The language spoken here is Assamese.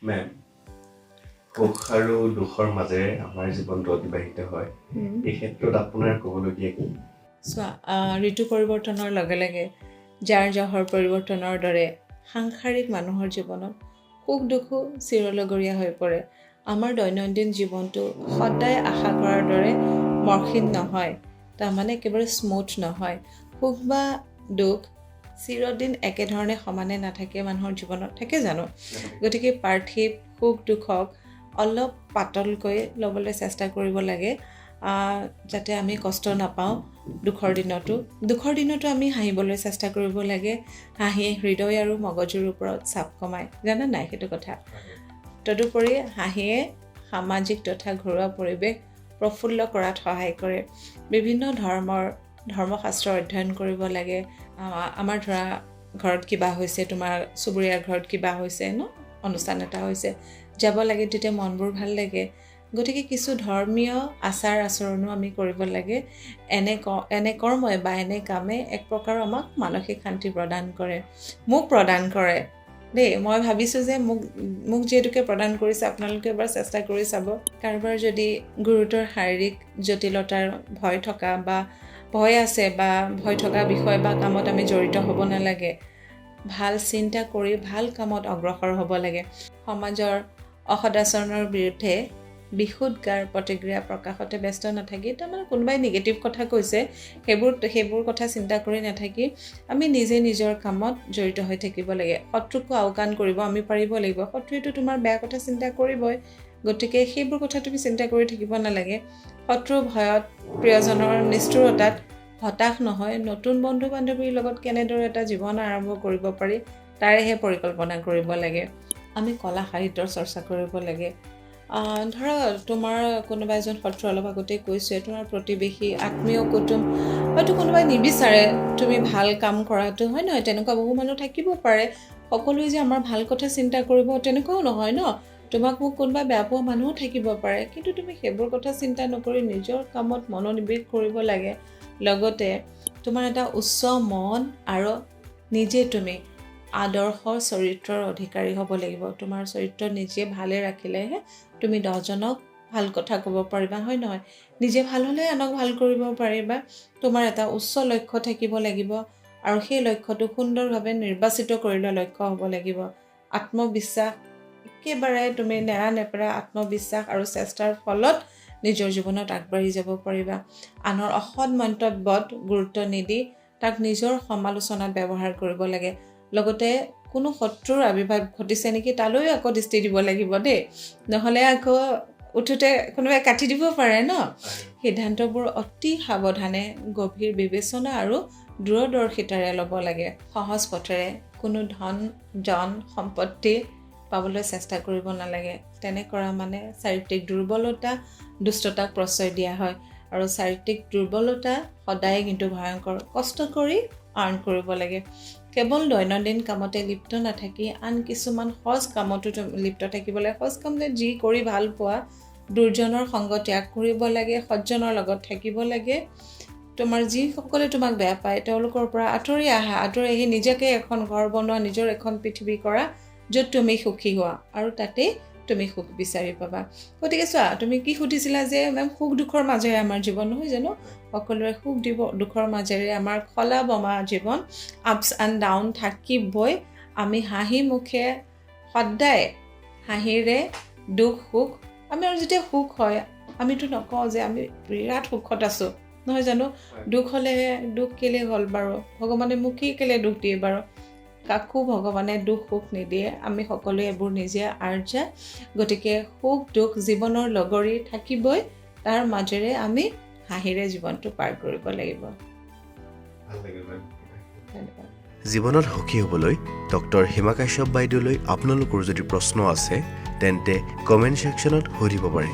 মেম, সুখ আৰু দুখৰ মাজেৰে আমাৰ জীৱনটো অতিবাহিত হয়। এই ক্ষেত্ৰত আপোনাৰ ক'বলগীয়া কি? চোৱা, ঋতু পৰিৱৰ্তনৰ লগে লগে জাৰ জহৰ পৰিৱৰ্তনৰ দৰে সাংসাৰিক মানুহৰ জীৱনত সুখ দুখো চিৰলগৰীয়া হৈ পৰে। আমাৰ দৈনন্দিন জীৱনটো সদায় আশা কৰাৰ দৰে মসৃণ নহয়, তাৰমানে একেবাৰে স্মুথ নহয়। সুখ বা দুখ চিৰদিন একেধৰণে সমানে নাথাকে মানুহৰ জীৱনত, থাকে জানো? গতিকে পাৰ্থিৱ সুখ দুখক অলপ পাতলকৈ ল'বলৈ চেষ্টা কৰিব লাগে, যাতে আমি কষ্ট নাপাওঁ। দুখৰ দিনতো আমি হাঁহিবলৈ চেষ্টা কৰিব লাগে। হাঁহিয়ে হৃদয় আৰু মগজুৰ ওপৰত চাপ কমায়, জানা নাই সেইটো কথা? তদুপৰি হাঁহিয়ে সামাজিক তথা ঘৰুৱা পৰিৱেশ প্ৰফুল্ল কৰাত সহায় কৰে। বিভিন্ন ধৰ্মৰ ধৰ্মশাস্ত্ৰ অধ্যয়ন কৰিব লাগে। আমাৰ ধৰা ঘৰত কিবা হৈছে, তোমাৰ চুবুৰীয়াৰ ঘৰত কিবা হৈছে ন, অনুষ্ঠান এটা হৈছে, যাব লাগে, তেতিয়া মনবোৰ ভাল লাগে। গতিকে কিছু ধৰ্মীয় আচাৰ আচৰণো আমি কৰিব লাগে। এনে কৰ্মই বা এনে কামে এক প্ৰকাৰৰ আমাক মানসিক শান্তি প্ৰদান কৰে। মোক প্ৰদান কৰে দেই। মই ভাবিছোঁ যে মোক যিহেতুকে প্ৰদান কৰিছে, আপোনালোকে এবাৰ চেষ্টা কৰি চাব। কাৰোবাৰ যদি গুৰুতৰ শাৰীৰিক জটিলতাৰ ভয় থকা বা ভয় আছে বা ভয় থকা বিষয় বা কামত আমি জড়িত হ'ব নালাগে। ভাল চিন্তা কৰি ভাল কামত অগ্ৰসৰ হ'ব লাগে। সমাজৰ অসদাচৰণৰ বিৰুদ্ধে বিষোদগাৰ প্ৰতিক্ৰিয়া প্ৰকাশতে ব্যস্ত নাথাকি, তাৰমানে কোনোবাই নিগেটিভ কথা কৈছে, সেইবোৰ কথা চিন্তা কৰি নাথাকি আমি নিজে নিজৰ কামত জড়িত হৈ থাকিব লাগে। শত্ৰুকো আওকাণ কৰিব আমি পাৰিব লাগিব। শত্ৰুৱেতো তোমাৰ বেয়া কথা চিন্তা কৰিবই, গতিকে সেইবোৰ কথা তুমি চিন্তা কৰি থাকিব নালাগে। শত্ৰুৰ ভয়ত, প্ৰিয়জনৰ নিষ্ঠুৰতাত হতাশ নহয় নতুন বন্ধু বান্ধৱীৰ লগত কেনেদৰে এটা জীৱন আৰম্ভ কৰিব পাৰি, তাৰেহে পৰিকল্পনা কৰিব লাগে। আমি কলা সাহিত্যৰ চৰ্চা কৰিব লাগে। ধৰা তোমাৰ কোনোবা এজন শত্ৰু, অলপ আগতেই কৈছোঁৱে, তোমাৰ প্ৰতিবেশী, আত্মীয় কুটুম হয়তো কোনোবাই নিবিচাৰে তুমি ভাল কাম কৰাটো, হয় নহয়? তেনেকুৱা বহু মানুহ থাকিব পাৰে। সকলোৱে যে আমাৰ ভাল কথা চিন্তা কৰিব, তেনেকুৱাও নহয় ন। তোমাক মোক কোনোবা বেয়া পোৱা মানুহো থাকিব পাৰে। কিন্তু তুমি সেইবোৰ কথা চিন্তা নকৰি নিজৰ কামত মনোনিৱেশ কৰিব লাগে। লগতে তোমাৰ এটা উচ্চ মন আৰু নিজে তুমি আদৰ্শ চৰিত্ৰৰ অধিকাৰী হ'ব লাগিব। তোমাৰ চৰিত্ৰ নিজে ভালে ৰাখিলেহে তুমি 10জনক ভাল কথা ক'ব পাৰিবা, হয় নহয়? নিজে ভাল হ'লে আনক ভাল কৰিব পাৰিবা। তোমাৰ এটা উচ্চ লক্ষ্য থাকিব লাগিব আৰু সেই লক্ষ্যটো সুন্দৰভাৱে নিৰ্বাচিত কৰি লোৱা লক্ষ্য হ'ব লাগিব। আত্মবিশ্বাস একেবাৰে তুমি নেৰা নেপেৰা আত্মবিশ্বাস আৰু চেষ্টাৰ ফলত নিজৰ জীৱনত আগবাঢ়ি যাব পাৰিবা। আনৰ অসৎ মন্তব্যত গুৰুত্ব নিদি তাক নিজৰ সমালোচনাত ব্যৱহাৰ কৰিব লাগে। লগতে কোনো শত্ৰুৰ আৱিৰ্ভাৱ ঘটিছে নেকি, তালৈও আকৌ দৃষ্টি দিব লাগিব দেই, নহ'লে আকৌ উঠোতে কোনোবাই কাটি দিব পাৰে ন। সিদ্ধান্তবোৰ অতি সাৱধানে, গভীৰ বিবেচনা আৰু দূৰদৰ্শিতাৰে ল'ব লাগে। সহজ পথেৰে কোনো ধন জন সম্পত্তি পাবলৈ চেষ্টা কৰিব নালাগে। তেনে কৰা মানে চাৰিত্ৰিক দুৰ্বলতা, দুষ্টতাক প্ৰশ্ৰয় দিয়া হয় আৰু চাৰিত্ৰিক দুৰ্বলতা সদায় কিন্তু ভয়ংকৰ। কষ্ট কৰি আৰ্ণ কৰিব লাগে। কেৱল দৈনন্দিন কামতে লিপ্ত নাথাকি আন কিছুমান সজ কামতো লিপ্ত থাকিব লাগে। সজ কাম যে যি কৰি ভাল পোৱা। দুৰ্জনৰ সংগ ত্যাগ কৰিব লাগে, সজ্জনৰ লগত থাকিব লাগে। তোমাৰ যিসকলে তোমাক বেয়া পায়, তেওঁলোকৰ পৰা আঁতৰি আহা। আঁতৰি আহি নিজকে এখন ঘৰ বনোৱা, নিজৰ এখন পৃথিৱী কৰা, য'ত তুমি সুখী হোৱা আৰু তাতেই তুমি সুখ বিচাৰি পাবা। গতিকে চোৱা, তুমি কি সুধিছিলা যে মেম, সুখ দুখৰ মাজেৰে আমাৰ জীৱন, নহয় জানো? সকলোৰে সুখ দিব দুখৰ মাজেৰে আমাৰ খলা বমা জীৱন, আপছ এণ্ড ডাউন থাকিবই। আমি হাঁহি মুখে সদায় হাঁহিৰে দুখ সুখ আমি, আৰু যেতিয়া সুখ হয়, আমিতো নকওঁ যে আমি বিৰাট সুখত আছোঁ, নহয় জানো? দুখ হ'লেহে দুখ কেলৈ হ'ল বাৰু, ভগৱানে মোক কি কেলৈ দুখ দিয়ে বাৰু? কাকো ভগৱানে দুখ সুখ নিদিয়ে। আমি সকলোৱে এইবোৰ নিজে আৰ্জা। গতিকে সুখ দুখ জীৱনৰ লগৰী থাকিবই, তাৰ মাজেৰে আমি হাঁহিৰে জীৱনটো পাৰ কৰিব লাগিব। ভাল লাগিল মেম। ধন্যবাদ। জীৱনত সুখী হ'বলৈ ডক্টৰ সীমা কাশ্যপ বাইদেউলৈ আপোনালোকৰ যদি প্ৰশ্ন আছে, তেন্তে কমেণ্ট ছেকশ্যনত সুধিব পাৰে।